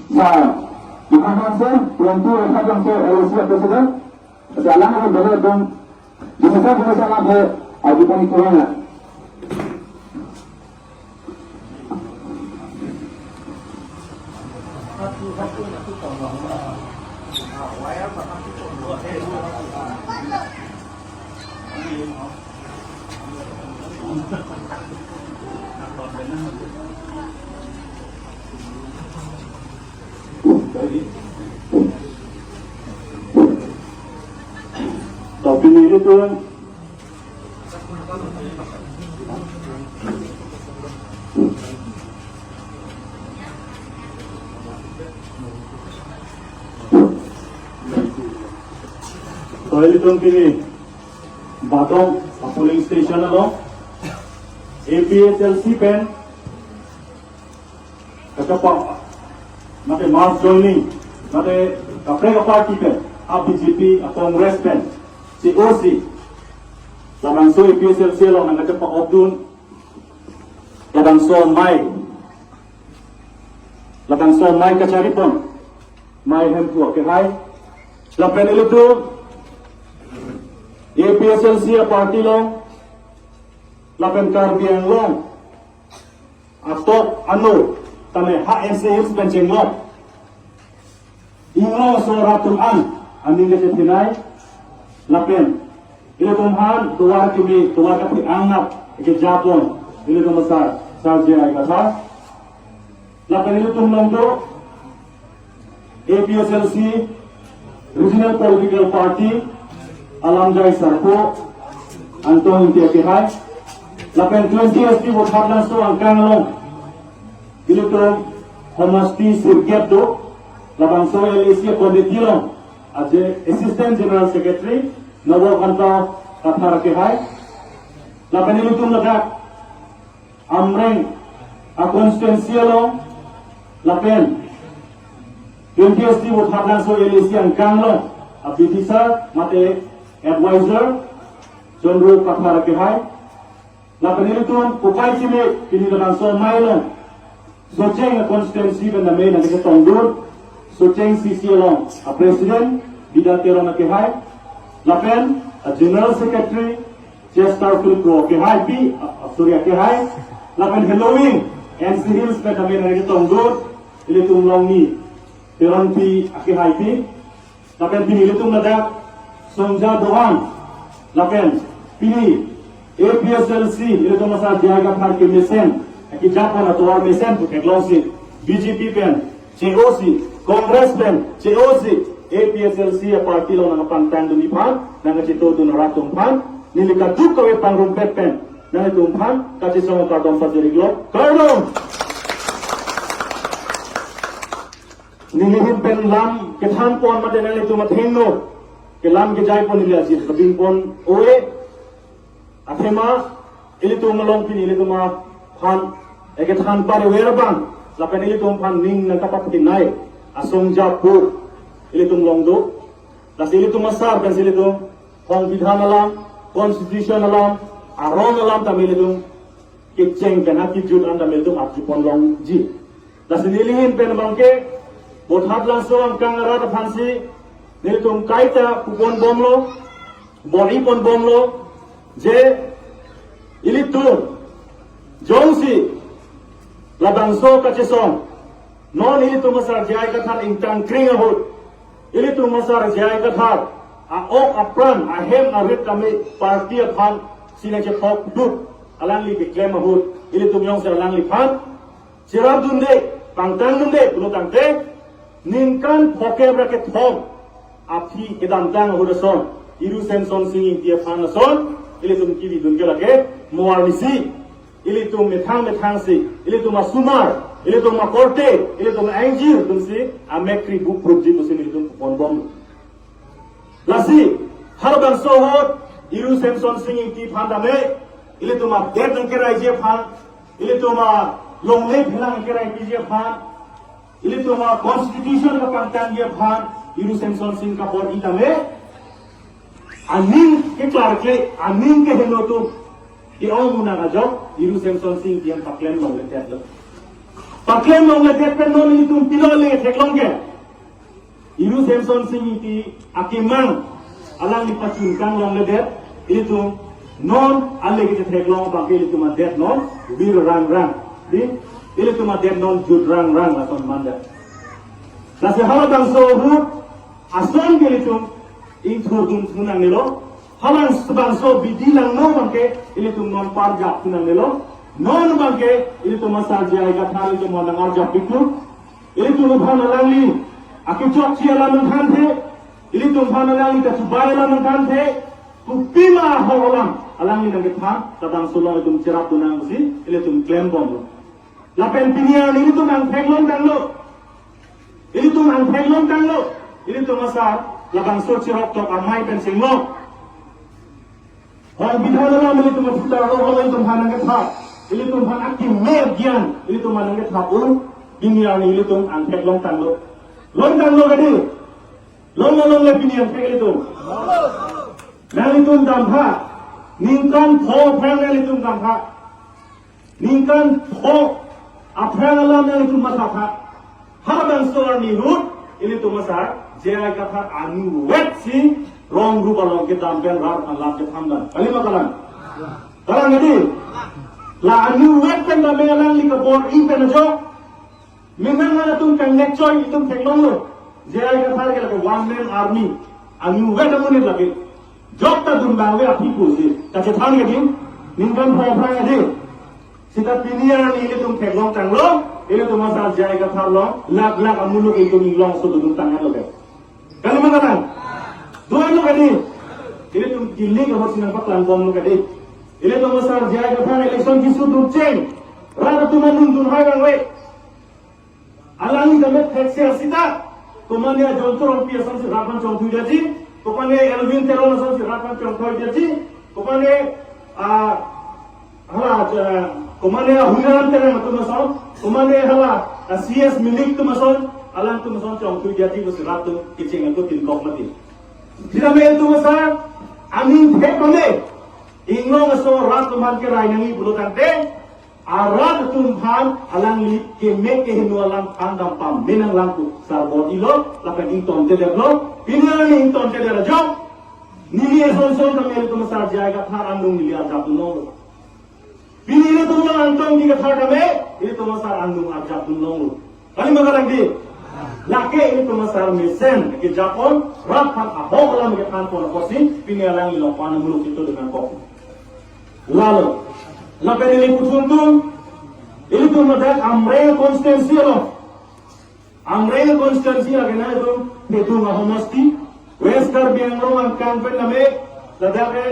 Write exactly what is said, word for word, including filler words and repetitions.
Sir Diphan Hansen, twenty West Labangso L A C President, sir alang alang bela dong, jumasa jumasa alang he, agi pani kurang ya. Tapi ini tuh. So, ilitum pini Badong a polling station along A P H L C pen kachapa, mate mass joining, mate kaprek a party pen, a B J P, a Congress pen, C O C, labangso A P H L C along nangkachapa-okdun, labangso amei, labangso amei kacharipon, Amei Hemphu akehai, lapen ilitum A P H L C a party along, lapen Karbi Anglong atok ano, tame ha N C Hills pen chenglok Inglongso arat atum an aning kachethenei, lapen ilitum aphan tovar kimi, tovar kathe-ang nat kejapon ilitum asar, sar J I Kathar. Lapen ilitum along do A P H L C Regional Political Party alamjai sarpo Angtong Engti akehai, lapen twenty S T Vothatlangso angkang along ilitum homosti sirkep do, labangso L A C committee along aje Assistant General Secretary Nobokanta Kathar akehai, lapen ilitum ladak Amreng a constituency along, lapen twenty S T Vothatlangso L A C angkang along a P T sir mate advisor Chondro Kathar akehai, lapen ilitum kopai kimi pini labangso amei along Socheng a constituency pen tame nangkachetongdun, Socheng C C along a president Bida Teron akehai, lapen a general secretary Chesterfield Kro akehai pi, a, a, sorry, akehai, lapen halloween N C Hills pen tame nangkachetongdun ilitum Longni Teronpi akehai pi, lapen pini ilitum ladak Songja do-an, lapen pini A P H L C ilitum asar J I Kathar kemesen, akejapon atovar mesen pu theklongsi B J P pen C O C, Congress pen C O C, A P H L C a party along nangpangtangdunji aphan, nangkachetongdun arat atum aphan, neli kaduk kave pangrumpet pen nanglitum aphan kachesong kardom pajir-iklo, kardom. Neli ahin pen lam kethanpon mate nanglitum athengno kelam kejaipon neli ajir kabingpon ove. Athema ilitum along pini ilitum aphan ekethan pariver abang lapen ilitum aphan ning nangkapathenei asongja pu ilitum along do. Lasi ilitum asar pensi ilitum songbidhan alam, constitution alam, aron alam tame ilitum kecheng pen ha kejut an tame ilitum arjupon longji. Lasi neli ahin pen abangke Vothatlangso angkang arat aphansi nelitum kaita puponbomlo, bor-iponbomlo, je ilitum jongsi labangso kachesong, non ilitum asar J I Kathar ingtangkring ahut, ilitum asar J I Kathar a-ok apran, ahem arit tame party aphansi nangchethokduk, alangli keklem ahut ilitum jongsi alangliphan cherapdunde, pangtangdunde pulo tangte, ningkan phokep ra kethom aphi kedamtang ahut ason, Iru Semsonsing Ingti aphan ason ilitum kebidun ke lake mo arnisi, ilitum methang methangsi, ilitum asomar, ilitum akorte, ilitum a-ingjir atumsi amek kri buprupji pusi ilitum ponbom. Lasi halabangso ahut Iru Semsonsing Ingti aphan tame ilitum adet nangkeraiji aphan, ilitum alongle phelang nangkeraipiji aphan, ilitum a-constitution kapangtangji aphan Iru Semsonsing kabor-i tame aning keklarkle, aning keheno atum ke-ong unang ajok Iru Semsonsing Ingti aphan paklem longledet lo. Paklem longledet pen non ilitum pilo le theklong ke. Iru Semson Sing Ingti akemang alangli pachun kang longledet, ilitum non ale ke theklong abang ke ilitum adet non vir rang rang. Di, ilitum adet non jut rang rang lason mandet. Lasi halabangso ahut ason ke ilitum ingthur dun thu nangnelo. Halabangso bidi langno abang ke ilitum non parjap thu nangnelo. Non abang ke ilitum asar J I Kathar ilitum nang arjap pikun. Ilitum aphan alangli akechokche alam nangthan the. Ilitum aphan alangli kachibai alam nangthan the. Kopima ahok alam alangli nangkethan, labangso along itum cherap dun nang pusi ilitum klembomlo. Lapen pini arni ilitum angthek longtanglo. Ilitum angthek longtanglo. Ilitum asar labangso cheroktok amei pen singlo. Hong bidhan alam ilitum aphutar lo, hong ilitum aphan nangkethap. Ilitum aphan akeme agyan ilitum aphan nangkethap un. Pini arni ilitum angthek longtanglo. Longtanglo kadi. Longlo longle pini angthek ilitum. Nanglitum damtha. Ningkan pho aphrang nanglitum damtha. Ningkan pho aphrang alam nanglitum mathatha. Halabangso arni ahut ilitum asar J I Kathar anuvet si rong rup along kedam pen rat alam ketham dam. Kali ma kalang? Kalang kadi? La anuvet pen dam alangli kabor-i pen ajok. Memang halatum kangnek choi itum theklonglo. J I Kathar ke lake one man army. Anuvet amonit lake. Jok ta dun bang ave aphi pusi. Kachethan kadi. Ningkan pho aphrang kadi. Sita pini arni ilitum theklongtanglo. Ilitum asar J I Kathar along. Lak lak amuluk itum inglong so dun tanglo ke. Kali ma kalang? Dua lo kadi. Ilitum kilik ahot si nangpaklangbomlo kadi. Ilitum asar J I Kathar election kisudun cheng. Rat atum anung dunhai bang ave. Alangli kame thekser sita. Komane John Terangpi asonsi rat aphan chongthui detji. Komane Elwin Teron asonsi rat aphan chongthui detji. Komane, ah, hala, ah, komane Huliram Terang atum ason. Komane hala, ah, C S Milik atum ason. Alangtum ason chongthui detji pusi rat atum kecheng atum tin kok mati. Sitame ilitum asar aning thek kame. Inglong aso rat atum aphan kerai nangji pulo tangte. Arat atum aphan alangli keme kehingno alam thandam pame nanglang pu sarbon-ilo, lapen ingtontedetlo, pini arni ingtontedet ajok, neli ason son kami ilitum asar J I Kathar anung neli arjap dunlonglo. Pini ilitum along Angtong Ingti Kathar kame, ilitum asar anung arjap dunlonglo. Kali ma kalang di? Lake ilitum asar mesen, kejapon, rat aphan ahok alam kethanpon apotsi, pini alangli longpan amuluk itu dengan kok. Lalo. Lapen ili puthuntung, ilitum ladak Amreng constituency along. Amreng constituency lake nangtum Phedung ahomosti, West Karbi Anglong angkang pen name, ladak ke